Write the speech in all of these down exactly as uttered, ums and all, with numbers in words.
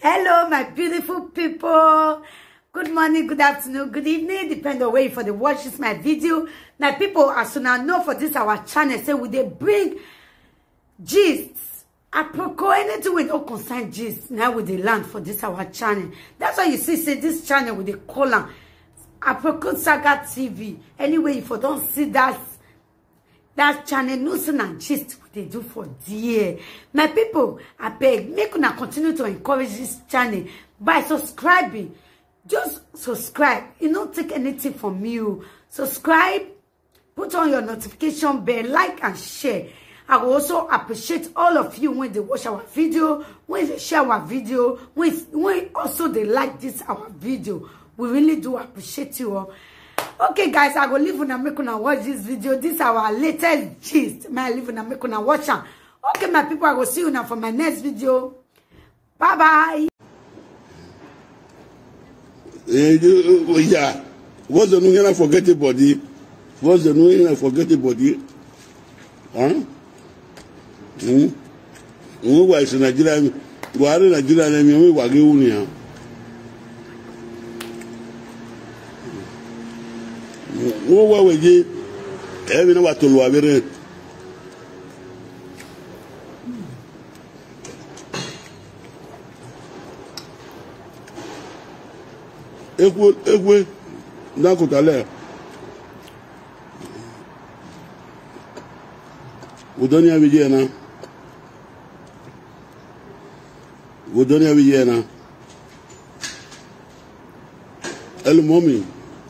Hello, my beautiful people. Good morning, good afternoon, good evening, depend on where you for the watch this my video. My people, as soon as know for this our channel, say we dey bring gist, apropos anything we don't concern gist. Now we dey land for this our channel. That's why you see, say this channel we dey call am Aproko Saga T V. Anyway, if you don't see that that channel, no sin and gist we dey do for there. My people, I beg, make una continue to encourage this channel by subscribing. Just subscribe. You don't take anything from you. Subscribe, put on your notification bell, like and share. I will also appreciate all of you when they watch our video, when they share our video, when, when also they like this our video. We really do appreciate you all. Okay, guys, I go leave una make una watch this video. This our latest gist. My leave una make una watch am. Okay, my people, I go see you now for my next video. Bye bye. Eh, you- yeah. What's the new forget body? What's the new forget body? Huh? Hmm? Who was Nigeria? Buhari Nigeria name we wage unia. Who wa weje? Ebi na watolu abere. Ekwe ekwe na kotale. Udoni abijena. Udoni abijena. Hello, mommy.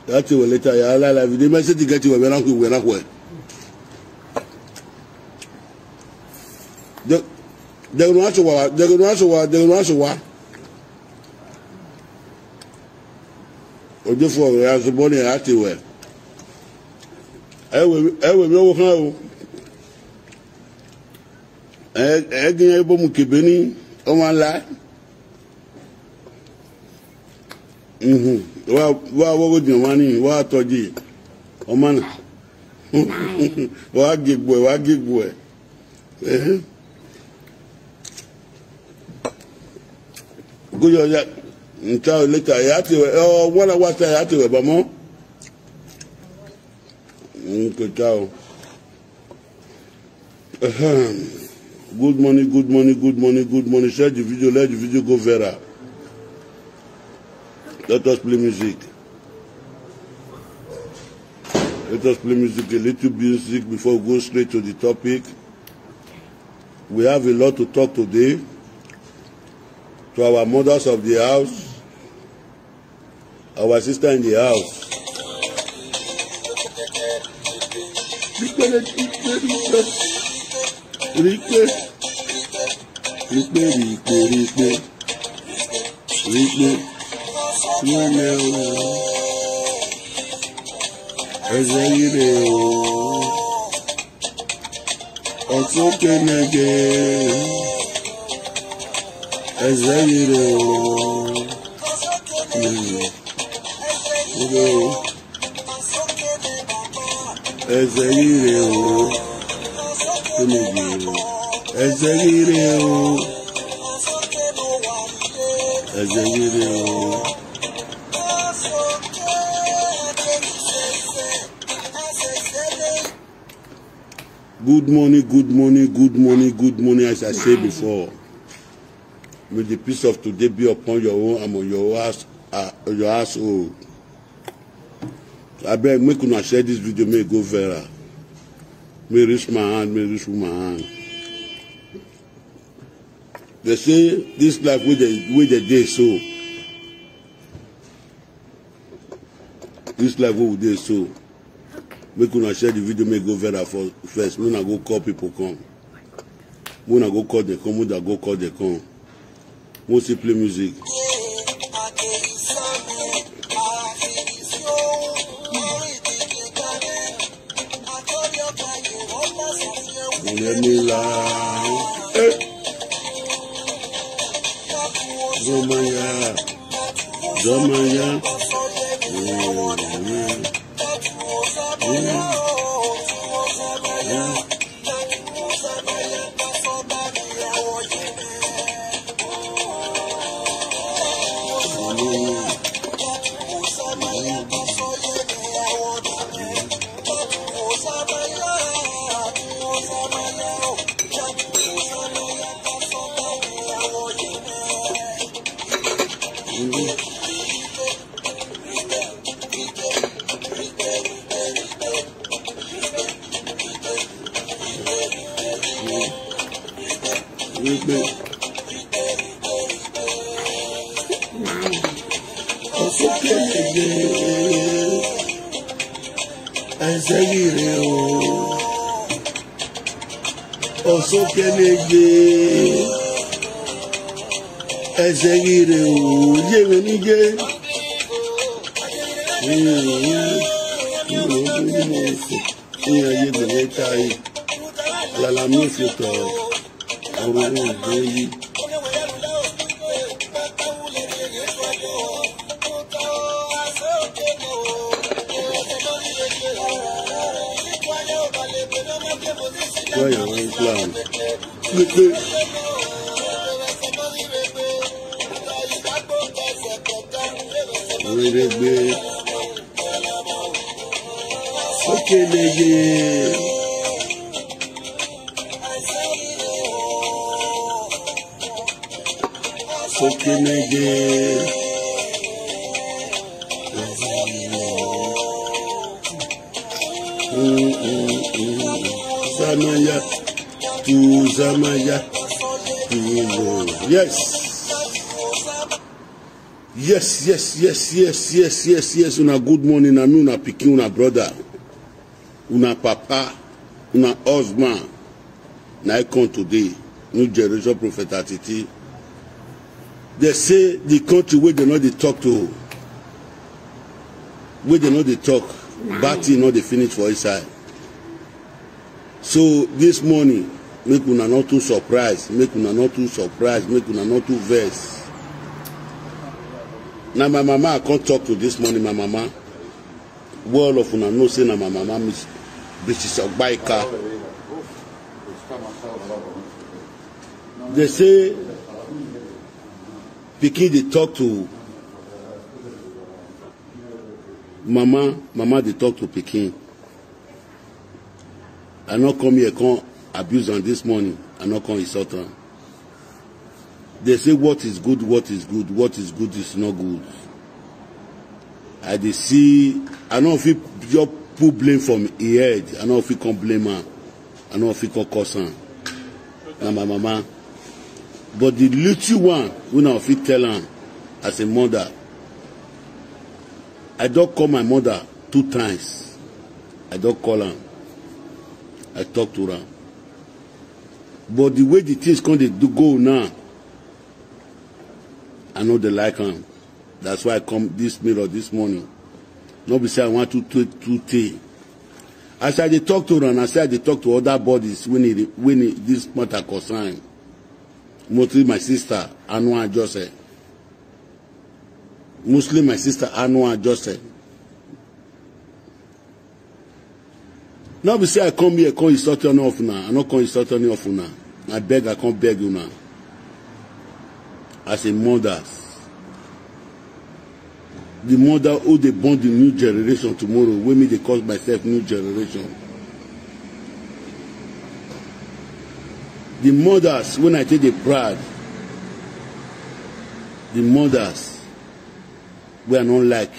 That's you later. Yeah, la la. The message you get you when I when I when. They they gonna ask you what they gonna ask you what they gonna ask you what. Ojú fún ọ̀rọ̀ ya ṣubú ní àti wẹ̀. Ẹ wẹ̀ ẹ wẹ̀ mi owó kan o. Ẹ ẹ gbìyànjú bó mu kébé ní ọmọ ńlá. Wa wa wọ́gọ́ jù wá ní wa tọ́jú ọmọ náà. Wa gé gbọ́ ẹ wa gé gbọ́ ẹ. Go your ya nta later ya ti we oh one hour time ya ti we ba mo. Nko ta o. Good morning, good morning, good morning, good morning. Share the video, let the video go viral. Let us play music. Let us play music, a little music before we go straight to the topic. We have a lot to talk today. To our mothers of the house, our sister in the house. Wípé wípé wípé wípé wípé wípé wípé ẹsẹ̀ yìí rè o. Ọ̀tún kẹ́nẹ́gẹ́ ẹsẹ̀ yìí rè o. Ẹsẹ̀ yìí rè o. Kẹ́nẹ́gẹ́ o. Ẹsẹ̀ yìí rè o. Ẹsẹ̀ yìí rè o. Good morning, good morning, good morning, good morning. As I said before, may the peace of today be upon your own and on your house, uh, your household. I beg, make una share this video, may it go viral. May it reach my hand, may it reach my hand. They say this life with the with the day so. This life wey we dey so, make una share the video, make e go viral for first. Make una go call people come. Make una go call them come. Make una go call them come. Make we still play music. Let me lie. Hey. Zomaya. Zomaya. Wípé ọ̀sọ́kẹ́ ẹ̀jẹ̀ ẹ̀sẹ̀ yìí rẹ̀ o. Ọ̀sọ́kẹ́ lè gbé ẹ̀sẹ̀ yìí rẹ̀ o. Yé mi ní gé. Ní ayé gbẹ̀rẹ̀ ta yìí, lálá mi ò fi tọ̀ ọ̀rọ̀ ògbó yìí. Wọ́n yà wọ́n plan. Pépé. Wọ́n lè gbé. Sókè lè yé. Sókè lè yé. Mm, mm, mm. Zamaya, to Zamaya, to Zamaya. Yes. Yes, yes, yes, yes, yes, yes, yes. Una good morning. Na me, una pikin, una brother, una papa, una husband. Na I come today. New generation prophet Atiti. They say the country where they know they talk to, where they know they talk, bad thing not they finish for inside. So this morning, make una not too surprise, make una not too surprise, make una not too vex. Now my mama I can't talk to this morning, my mama. Well of una know say na my mama miss British Ogbaika. They say pikin dey talk to mama, mama dey talk to pikin. I no come here come abuse am this morning. I no come insult am. They say what is good, what is good, what is good is not good. I dey see, I no fit just put blame from e head. I no fit come blame am. I no fit come curse am. Na my mama. But the little one, when I fit tell am as a mother, I don call my mother two times. I don call am. I talk to am. But the way the things come dey do go now, I no dey like am. That's why I come this mirror this morning. No be say I want to take two thing. As I dey talk to am, I say I dey talk to other bodies when e, when e, this matter concern. Mostly my sister, Anua Joseph. Mostly my sister, Anua Joseph. No be say I come here, come insult any of una. I no come insult any of una. I beg, I come beg una. As a mother, the mother who dey born the new generation tomorrow, wey me dey call myself new generation. The mothers, when I take the pride, the mothers wey I no like,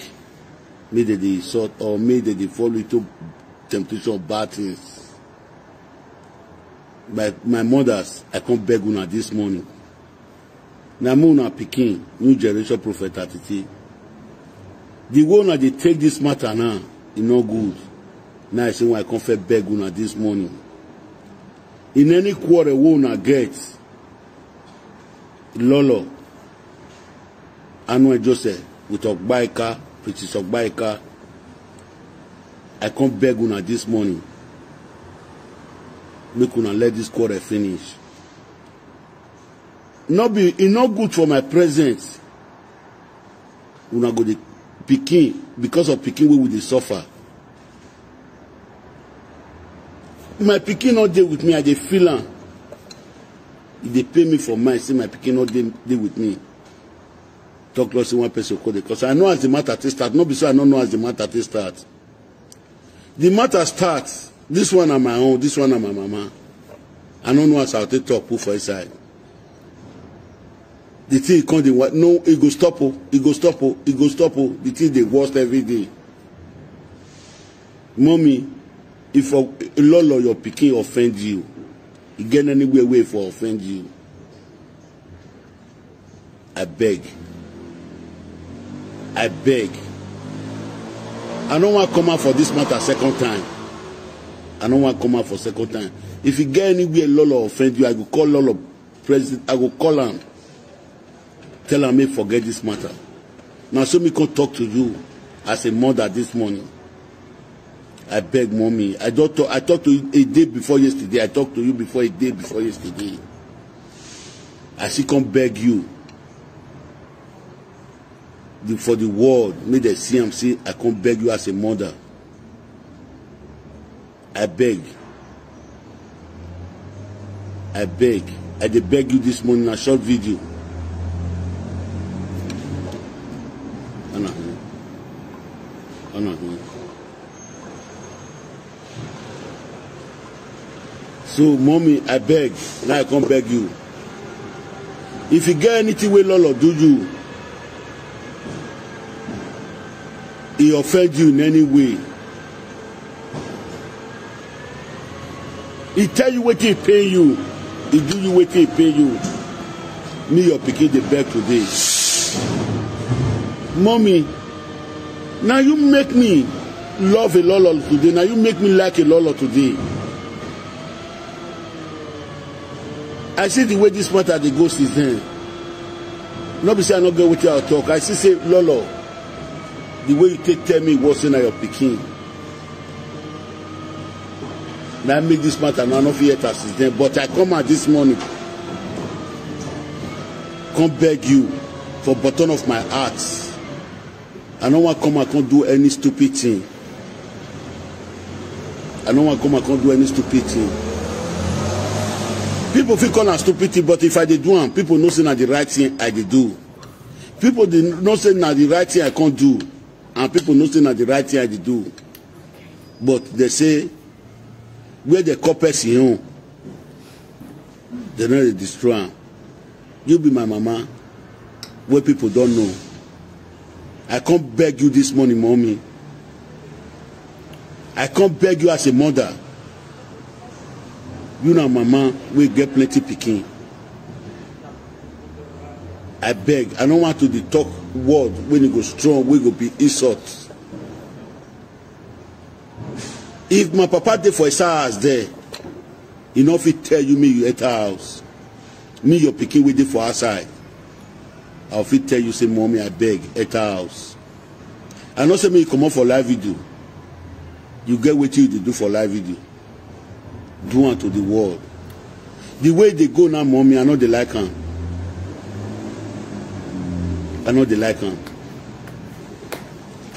make dem dey insult or make dem dey fall into temptation of bad things. My, my mothers, I come beg una this morning. Na me una pikin, new generation prophet Atiti. The way una dey take this matter now, e no good. Now I say when I come first beg una this morning. In any quarrel wey una get, Lolo, Anua Joseph with Ogbaika, Princess Ogbaika, I come beg una this morning. Make una let this quarrel finish. No be, e no good for my presence. Una go dey pikin because of pikin wey we dey suffer. My pikin no dey with me, I dey feel am. E dey pain me for mind say my pikin no dey, dey with me. Talk less say one person call dey cause. I know as the matter take start. No be so I no know as the matter take start. The matter start. This one na my own. This one na my mama. I no know as I take talk put for inside. The thing come dey wa-, no, e go stop o, e go stop o, e go stop o. The thing dey worst every day. Mommy, if a lolo your pikin offend you, e get anywhere wey for offend you, I beg. I beg. I no wan come out for this matter second time. I no wan come out for second time. If you get anywhere lolo offend you, I go call lolo president, I go call am, tell am make forget this matter. Na so me come talk to you as a mother this morning. I beg, Mommy. I just talk, I talked to you a day before yesterday. I talked to you before a day before yesterday. I still come beg you, the, for the world, make dem see am say I come beg you as a mother. I beg. I beg. I dey beg you this morning, a short video. Ana. Ana. So, Mommy, I beg. Now I come beg you. If you get anything wey lolo do you, e offend you in any way, e tell you wetin e pain you, e do you wetin e pain you, me your pikin dey beg today. Mommy, na you make me love a lolo today. Na you make me like a lolo today. I see the way this matter dey go since then. No be say I no get wetin I talk. I see say lolo, the way you take tell me was say na your pikin, na make this matter na no fit enter since then. But I come out this morning, come beg you for bottom of my heart. I no wan come and come do any stupid thing. I no wan come and come do any stupid thing. People fit call am stupid thing, but if I dey do am, people know say na the right thing I dey do. People dey know say na the right thing I come do, and people know say na the right thing I dey do. But they say, where they call person own, they no dey destroy am. You be my mama, wey people don know. I come beg you this morning, Mommy. I come beg you as a mother. You na mama wey get plenty pikin. I beg, I no want to dey talk word wey e go strong, wey go be insult. If my papa dey for his house there, he no fit tell you me you enter house. Me your pikin wey dey for outside, I fit tell you say, Mommy, I beg, enter house. I know say me you comot for live video. You get wetin you dey do for live video. Do am to the world. The way they go now, Mommy, I no dey like am. I no dey like am.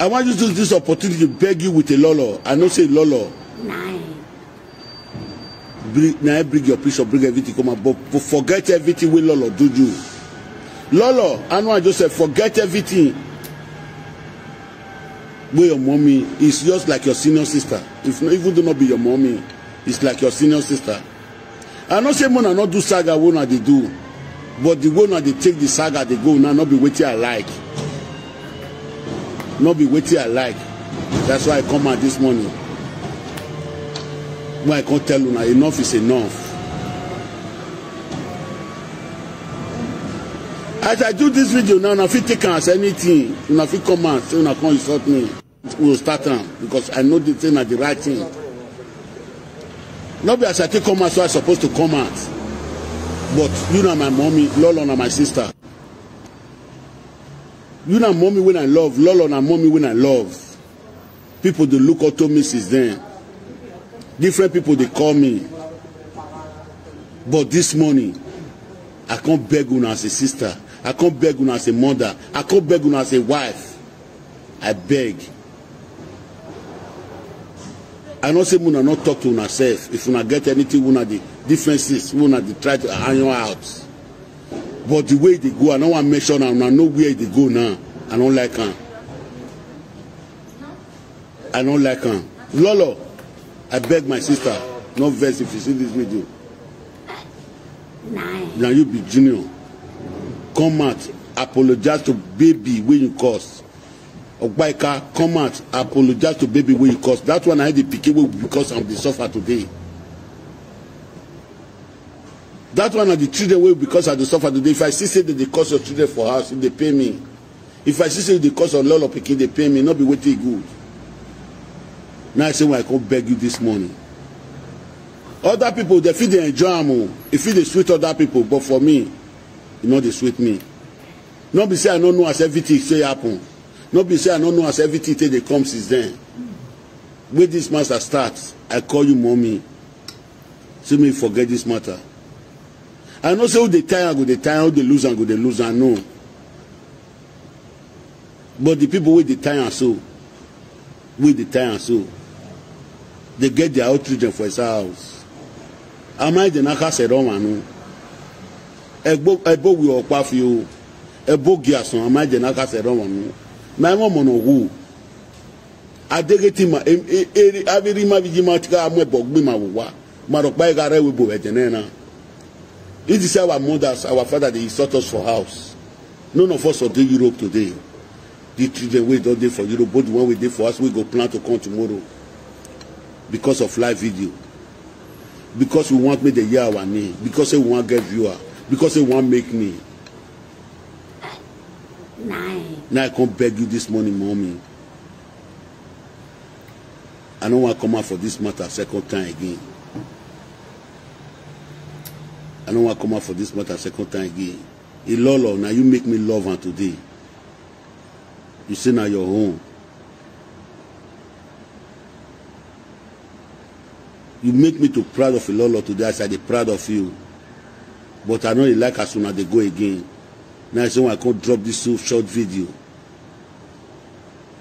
I wan use this opportunity to beg you with a lolo. I know say lolo. Nine. Bring, na I bring your picture, bring everything come out. But, but forget everything wey lolo do you. Lolo, Anua Joseph, forget everything. Wey your mommy is just like your senior sister. If no, even though not be your mommy, it's like your senior sister. I no say una no do saga wey una dey do, but the way una dey take the saga dey go now, no be wetin I like. No be wetin I like. That's why I come out this morning. When I come tell una, enough is enough. As I do this video now, una fit take am as anything. Una fit come out, say una come insult me. We go start am because I know the thing na the right thing. No be as I take come out, so I suppose to come out. But you na my mommy, Lolo na my sister. You na mommy wey I love, Lolo na mommy wey I love. People dey look up to me since then. Different people dey call me. But this morning, I come beg una as a sister. I come beg una as a mother. I come beg una as a wife. I beg. I no say una no talk to una sef. If una get anything, una the differences, una dey try to iron out. But the way they go, I no wan mention am. Una know where they go now. I no like am. I no like am. Lolo, I beg my sister, no vex if you see this video. Nine. Now you be junior. come out, apologize to baby wey you cause. Ogbaika, come out, apologize to baby wey you cause. That one na the pikin wey we cause am dey suffer today. That one na the children wey we cause am dey suffer today. If I see say dem dey cause your children for house, e dey pain me. If I see say you dey cause your lolo pikin, e dey pain me. No be wetin e good. Now I say, when I come beg you this morning, other people, dem fit dey enjoy am o. E fit dey sweet other people, but for me, e no dey sweet me. No be say I no know as everything take happen. No be say I no know as everything take dey come since then. Wey this matter start, I call you, mommy. Say make you forget this matter. I know say who dey tie am go dey tie am, who dey lose am go dey lose am, no. But the people wey dey tie am so, wey dey tie am so, dem get their own children for inside house. Amaghị na ha sere ọnwa nụ. Egbo, ebo wi ọkpa fi o. Ebo gi asan, amaghị na ha sere ọnwa nụ. Na imo mono wu. Adegeti ma, em, e, e, abiri ma viji ma tika amwe bogbi ma wuwa. Ma rokpa igare we bo ejenena. It is our mothers, our father, they insult us for house. None of us are dey Europe today. The children wey don dey for Europe, both the one wey dey for us, wey go plan to come tomorrow because of live video. Because we want make dem hear our name. Because say we wan get viewer. Because say we wan make name. Nine. Now I come beg you this morning, mommy. I no wan come out for this matter second time again. I no wan come out for this matter second time again. Ilolo, na you make me love am today. You say na your own. You make me to proud of Ilolo today as I dey proud of you. But I no dey like as una dey go again. Now I say when I come drop this so short video.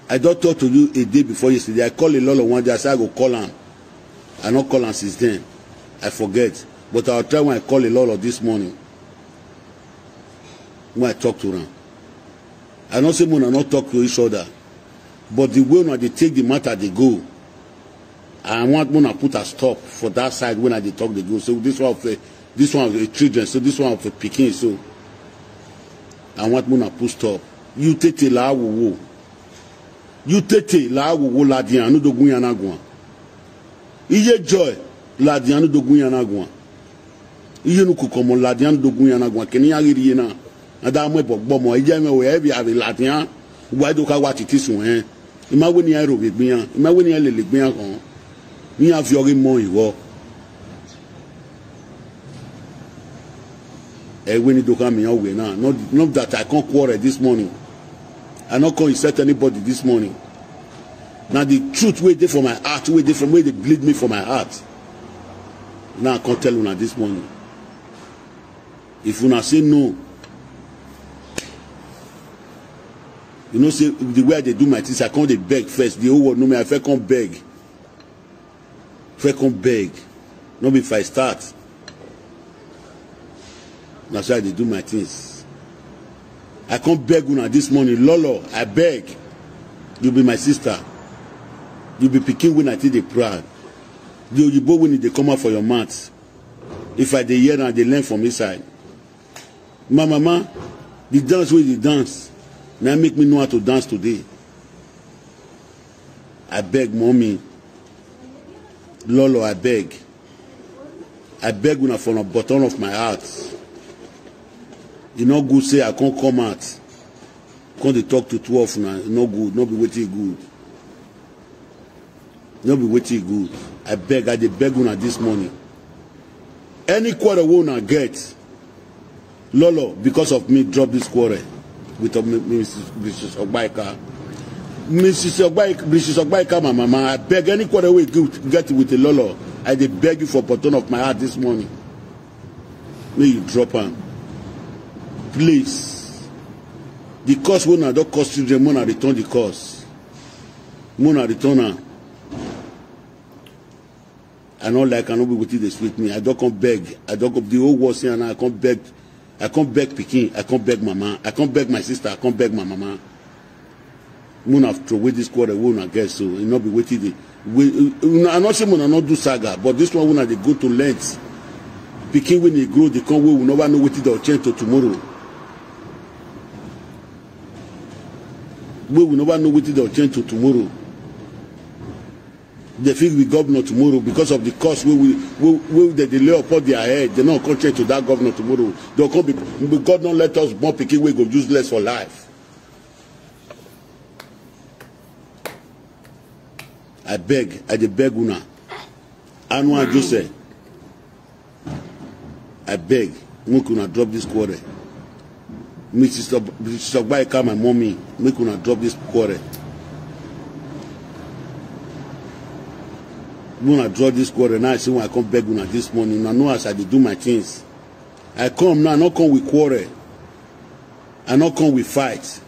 I don talk to you a day before yesterday. I call Ilolo one day. I say I go call am. I no call am since then. I forget. But I'll try when I call Ilolo this morning. When I talk to am. I no say una no talk to each other. But the way una dey take the matter dey go, I want una put a stop for that side when I dey talk dey go. So this one of the, this one of the children, so this one of the pikin, so I want una put stop. You tete la wowo. You tete la wowo la dian no dogun yana gwan. Iye joy la dian no dogun yana gwan. Iye nu kukomo la dian no dogun yana gwan. Keni ya giri na. Ada mo bo gbomo. Ije me we ebi abi la dian. Wa do ka wa titi sun eh. Ima we ni ero be gbiyan. Ima we ni ele le gbiyan kan. Ni a fi ori mo iwo. Eh, we ni do ka mi o we na. Not, not that I can't quarrel this morning. I not come insult anybody this morning. Now the truth wey dey for my heart, wey dey from, wey dey bleed me for my heart. Now I can't tell una this morning. If una say no, you know say the way I dey do my things, I can't dey beg first. The whole world know me, I first come beg. First come beg. No be if I start. Na so I dey do my things. I come beg una this morning, Lolo, I beg. You be my sister. You be pikin when I take dey proud. The oyibo when e dey come out for your mouth. If I dey hear and I dey learn from inside. My mama, the dance wey you dey dance, na make me know how to dance today. I beg, mommy. Lolo, I beg. I beg una from the bottom of my heart. E no good say I come come out. Come dey talk to two of una. E no good. No be wetin e good. No be wetin e good. I beg, I dey beg una this morning. Any quarrel wey una get, Lolo, because of me, drop this quarrel with, uh, mi-, Missus Missus Ogbaika. Missus Ogbaika, Missus Ogbaika, my mama, I beg any quarrel wey you get with the Lolo, I dey beg you for bottom of my heart this morning. May you drop am. Please. The curse wey una don curse children, make una return the curse. Make una return am. I no like, I no be wetin dey sweet me. I don come beg. I don come, the whole world see am now. I come beg. I come beg pikin. I come beg mama. I come beg my sister. I come beg my mama. Make una throw away this quarrel wey una get so. E no be wetin dey. We, una, I no say make una no do saga, but this one wey una dey go to length. Pikin wey dey grow, dey come wey we never know wetin dey change to tomorrow. Wey we never know wetin dem change to tomorrow. Dem fit be governor tomorrow because of the curse wey we wey wey dem dey lay upon their head. Dem no come change to that governor tomorrow. Dem come be, may God no let us born pikin wey go useless for life. I beg, I dey beg una. Anua Joseph, I beg, make una drop this quarrel. Missus Ob- Missus Ogbaika, my mommy, make una drop this quarrel. Make una drop this quarrel. Now I see when I come beg una this morning. Una know as I dey do my things. I come now, I no come with quarrel. I no come with fight.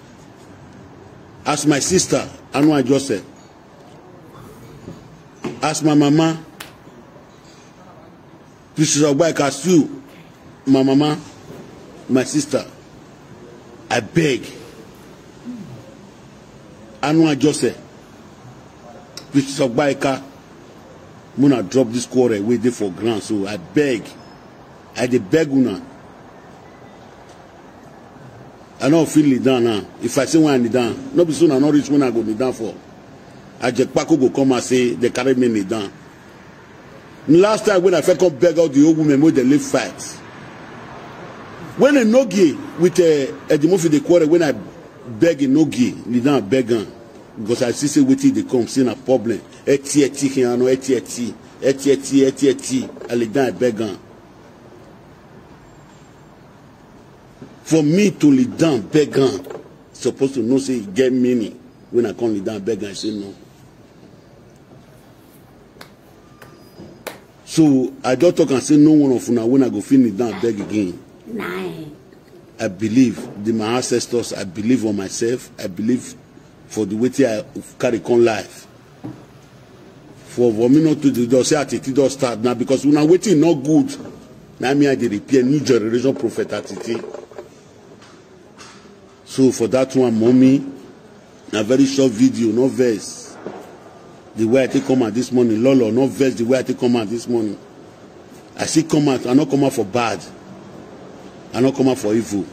As my sister, Anua Joseph. As my mama, Missus Ogbaika, as you, my mama, my sister, I beg. Anua Joseph, Missus Ogbaika, una drop this quarrel wey dey for ground. So I beg, I dey beg una. I no fit kneel down now. If I say when I kneel down, no be so una no reach when I go kneel down for. Ajekpako go come and say they carry me kneel down. Last time when I first come beg out the old women wey dey live fight. When Enogie with uh, Edimofi dey quarrel, when I beg Enogie, kneel down beg am. Because I see say wetin dey come, say na problem. Eti eti, he ano eti eti, eti eti, eti eti. I kneel down beg am. For me to kneel down beg am, suppose to know say e get meaning. When I come kneel down beg am, I say no. So I don talk and say no one of una when I go fit kneel down beg again. Nine. I believe the my ancestors. I believe on myself. I believe for the wetin I carry come life. For for me not to do just say attitude don start now because una wetin no good. Now me I dey repair new generation prophet attitude. So for that one, mommy, a very short video, no verse. The way I take come out this morning, Lolo, no verse. The way I take come out this morning, I see come out. I not come out for bad. I not come out for evil.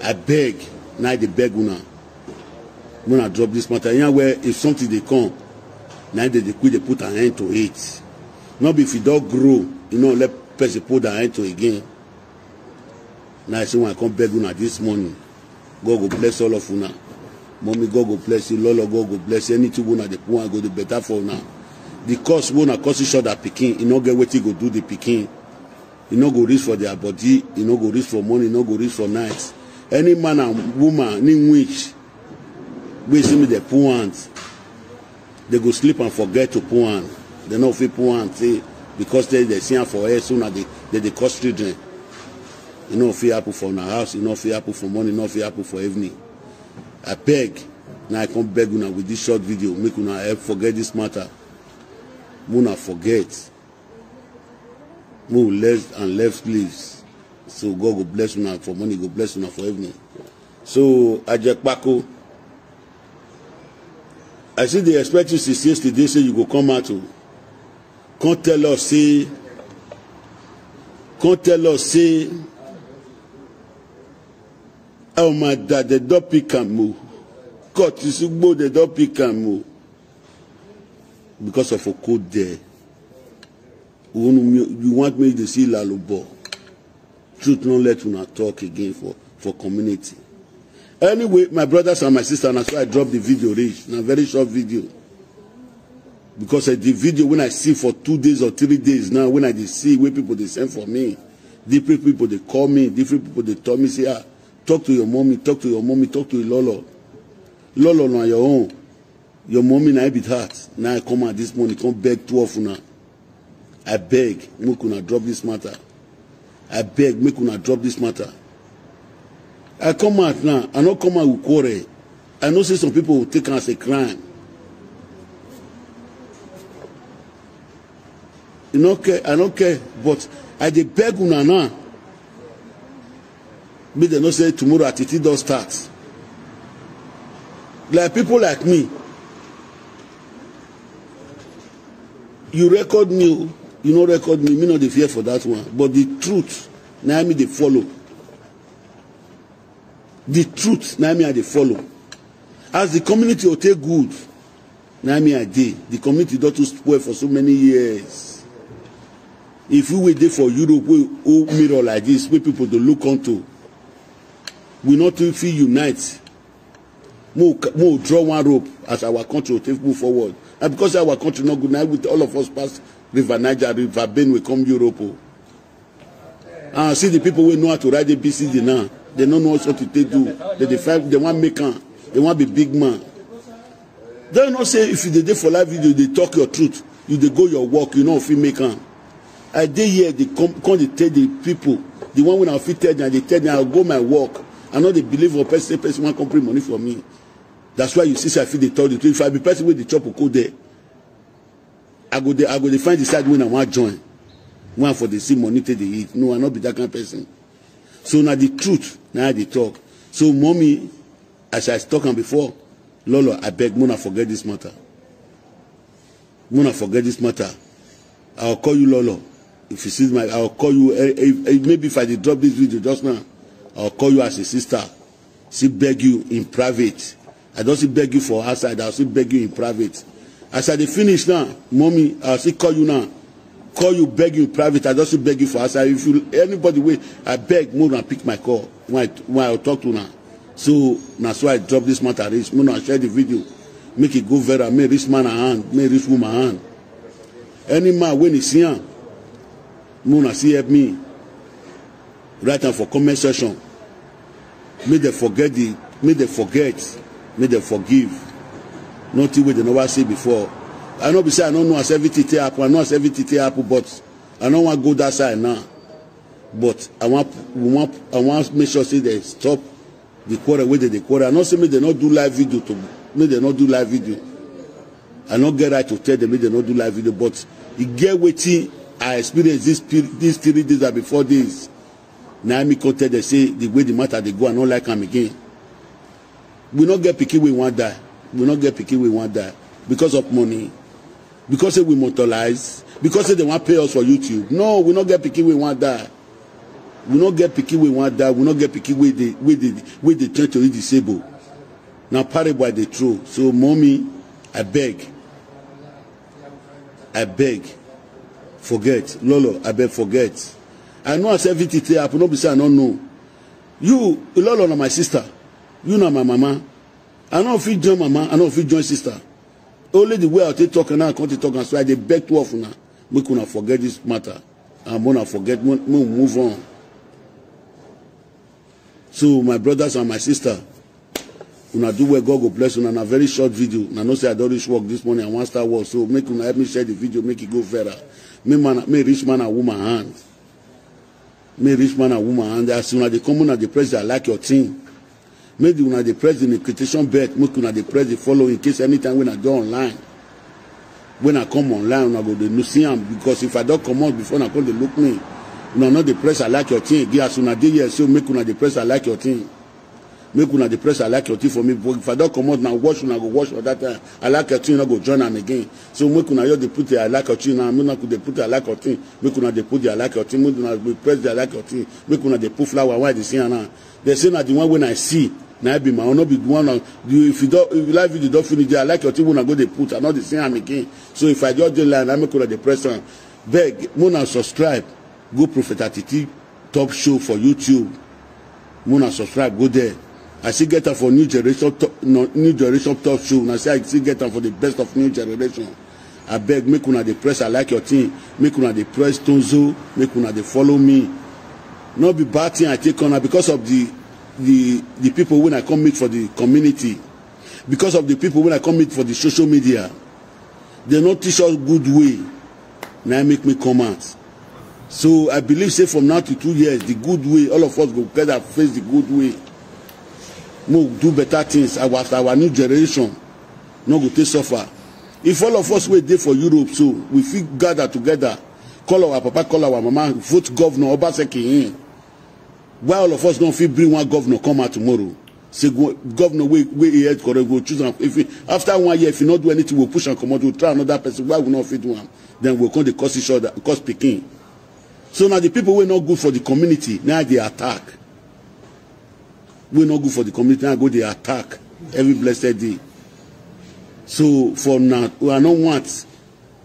I beg, now they beg una. When I drop this matter, yeah, where if something they come, now they they quick they put an end to it. Not be if you don't grow, you know, let person put an end to it again. Now I say when I come beg una this morning, God go bless all of una. Mommy, God go bless you. Lolo, God go bless you. Anything una dey put, go dey better for una. The cause wey una cause each other pikin, e no get wetin go do the pikin. E no go reach for their body. E no go reach for morning. E no go reach for night. Any man and woman, any witch, wey see me dey put hand, they go sleep and forget to put hand. They no fit put hand say because they they see am for air, so now they they dey cause children. E no fit happen for una house. E no fit happen for morning. E no fit happen for evening. I beg, now I come beg una with this short video, make una help forget this matter. Una forget. Move left and left, please. So God go bless una for morning, go bless una for evening. So Ajekpako, I see they expect you since yesterday, say you go come out to come tell us say, come tell us say, oh my dad, they don't pick am o. Cut is go, they don't pick am o. Because of a code there. You want me to see Lalubo. Truth no let una talk again for for community. Anyway, my brothers and my sisters, na so I drop the video reach. Na very short video. Because uh, the video when I see for two days or three days now, when I dey see wey people dey send for me, different people dey call me, different people dey tell me say, ah, talk to your mommy, talk to your mommy, talk to your lolo. Lolo na your own. Your mommy na be that. Now I come out this morning, come beg two of una. I beg, make una drop this matter. I beg, make una drop this matter. I come out now. I no come out with quarrel. I know say some people will take am as a crime. You no care, I no care, but I dey beg una now. Make dem know say tomorrow attitude don start. Like people like me, you record me o, you no record me, me no dey fear for that one. But the truth, na me dey follow. The truth, na me I dey follow. As the community will take good, na me I dey. The community don too spoil for so many years. If we wait dey for Europe, we old mirror like this, where people dey look onto, we not too fit unite. Mo mo draw one rope as our country will take move forward. And because our country not good now, with all of us pass River Niger, River Benue come Europe. Oh. And see the people who know how to ride A B C D now. They don't know what to take do. They, they fight, they want make am. They want be big man. They not say if you dey dey for live video, they talk your truth. You dey go your work, you know if you make am. I dey here, they come, come they tell the people, the one when I fit tell them, they tell them I go my work. I know they believe for person, person one company money for me. That's why you see say I feel they tell the truth. If I be person with the chop go there, I go dey I go dey find the side when I want join. One for the see money take dey eat. No, I not be that kind of person. So now the truth, now they talk. So mommy, as I talk am before, Lolo, I beg, mona forget this matter. Mona forget this matter. I'll call you Lolo. If you see my, I'll call you. Eh, eh, eh, maybe if I dey drop this video just now, I'll call you as a sister. See beg you in private. I don't see beg you for outside. I'll see beg you in private. As I dey finish now, mommy, I'll see call you now. Call you, beg you in private. I just see beg you for outside. If you anybody wait, I beg more than pick my call. When I, when I talk to now. So that's why I drop this matter. Reach, more than share the video. Make it go viral. May reach man hand, may reach woman hand. Any man when he see him, more than see help me. Write am for comment section. Make dem forget the, make dem forget, make dem forgive. Nothing wey dem never see before. I no be say I no know as everything take happen. I know as everything take happen, but I no wan go that side now. But I wan, we wan, I wan make sure say dem stop the quarrel wey dem dey quarrel. I no say make dem no do live video to, make dem no do live video. I no get right to tell dem make dem no do live video, but e get wetin I experience this peri-, these three days and before days. Na me come tell dem say the way the matter dey go, I no like am again. We no get pikin wey wan die. We no get pikin wey wan die because of money. Because say we mortalize. Because say dem wan pay us for YouTube. No, we no get pikin wey wan die. We no get pikin wey wan die. We no get pikin wey dey, wey dey, wey dey turn to disabled. Na parable I dey throw. So mommy, I beg. I beg. Forget. Lolo, I beg forget. I know as everything take happen, no be say I no know. You, Lolo na my sister. You na my mama. I no fit join mama, I no fit join sister. Only the way I take talk and I come to talk and so I dey beg two of una. Make una forget this matter. And una forget, make, make we move on. So my brothers and my sister, una do well, God go bless una. Na very short video. Una know say I don reach work this morning, I wan start work. So make una help me share the video, make it go viral. Make man, make reach man and woman hand. Make reach man and woman hand. As una dey come, una dey press the like your thing. Make the una dey press the notification bell, make una dey press the follow in case anytime when I go online. When I come online, una go dey see am, because if I don comot before una come dey look me, una no dey press I like your thing again. As una dey here, so make una dey press I like your thing. Make una dey press I like your thing for me. But if I don comot, na watch una go watch for that time. I like your thing, una go join am again. So make una just dey put the I like your thing now. Make una dey put the I like your thing. Make una dey put the I like your thing. Make una dey press the I like your thing. Make una dey put flower. Why dey see am now? They say na the one when I see, na I be my own. No be the one. Now, the, if you don't, if live video don't finish there, I like your thing when I go dey put. I no dey see am again. So if I just dey line, I make una dey press am. Beg, make una subscribe. Go Prophet Atiti Top Show for YouTube. Make una subscribe, go there. I still get am for New Generation Top, no, New Generation Top Show. Una say I still get am for the best of New Generation. I beg, make una dey press I like your thing. Make una dey press Tonzo. Make una dey follow me. No be bad thing I take on because of the, the, the people when I come meet for the community, because of the people when I come meet for the social media. They no teach us good way. Now make me come out. So I believe say from now to two years, the good way, all of us go together face the good way. Make we do better things. Our, our new generation no go take suffer. If all of us wey dey for Europe, so we fit gather together, call our papa, call our mama, vote governor Obaseki in. Why all of us don't fit bring one governor come out tomorrow? Say go, governor wey, wey he head correct, go choose am. If he, after one year, if he not do anything, we'll push and come out. We'll try another person. Why we not fit do am? Then we'll come dey curse each other, curse pikin. So now the people wey not good for the community, now they attack. Wey not good for the community, now go dey attack. every blessed day. So for now, I no want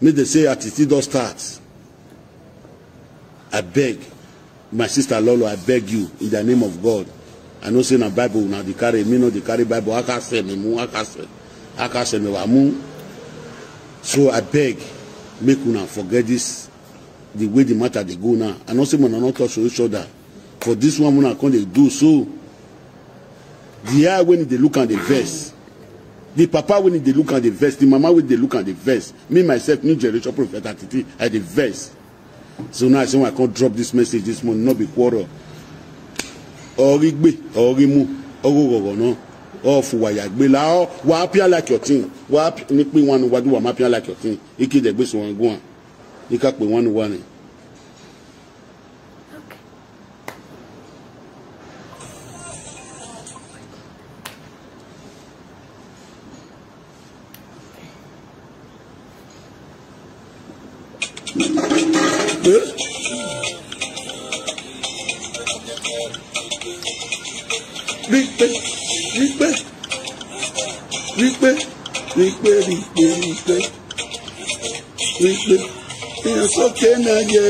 make dem say Atiti don start. I beg, my sister Lolo, I beg you in the name of God. I know say na Bible una dey carry, me no dey carry Bible. Aka se me mu, aka se, aka se me wa mu. So I beg, make una forget this, the way the matter dey go now. I know say una no touch each other. For this one, una come dey do so. The eye wey dey look am dey vex. The papa wey dey look am dey vex. The mama wey dey look am dey vex. Me myself, new generation prophet Atiti, I dey vex. So now I say I come drop this message this morning, no be quarrel. Ori gbe, ori mu, ori gogo no. Ofu wa ya gbe la o, wa appear like your thing. Wa ap-, ni pin wanu wa do wa ma appear like your thing. Iki de gbe so wan go an. Ika pe wanu wa ni. Rikpe, rikpe, rikpe, rikpe, rikpe, rikpe. Rikpe. Èèyàn sókè náà yé.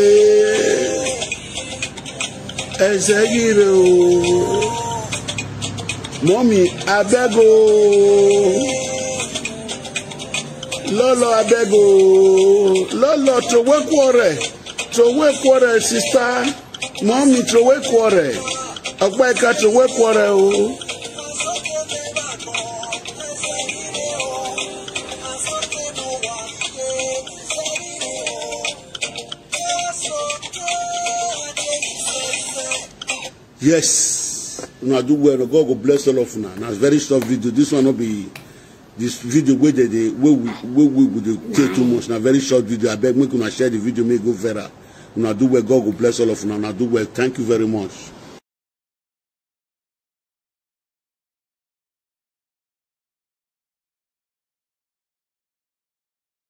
Ẹsẹ̀ yìí rè o. Mommy, abeg o. Lolo, abeg o. Lolo, throway quarrel. Throway quarrel, sister. Mommy, throway quarrel. Ọ̀pá ìka, throway quarrel o. Yes. Una do well. God go bless all of una. Na very short video. This one no be this video wey dey, dey, wey we, wey we go dey take too much. Na very short video. Abeg, make una share the video, make e go viral. Una do well. God go bless all of una. Una do well. Thank you very much.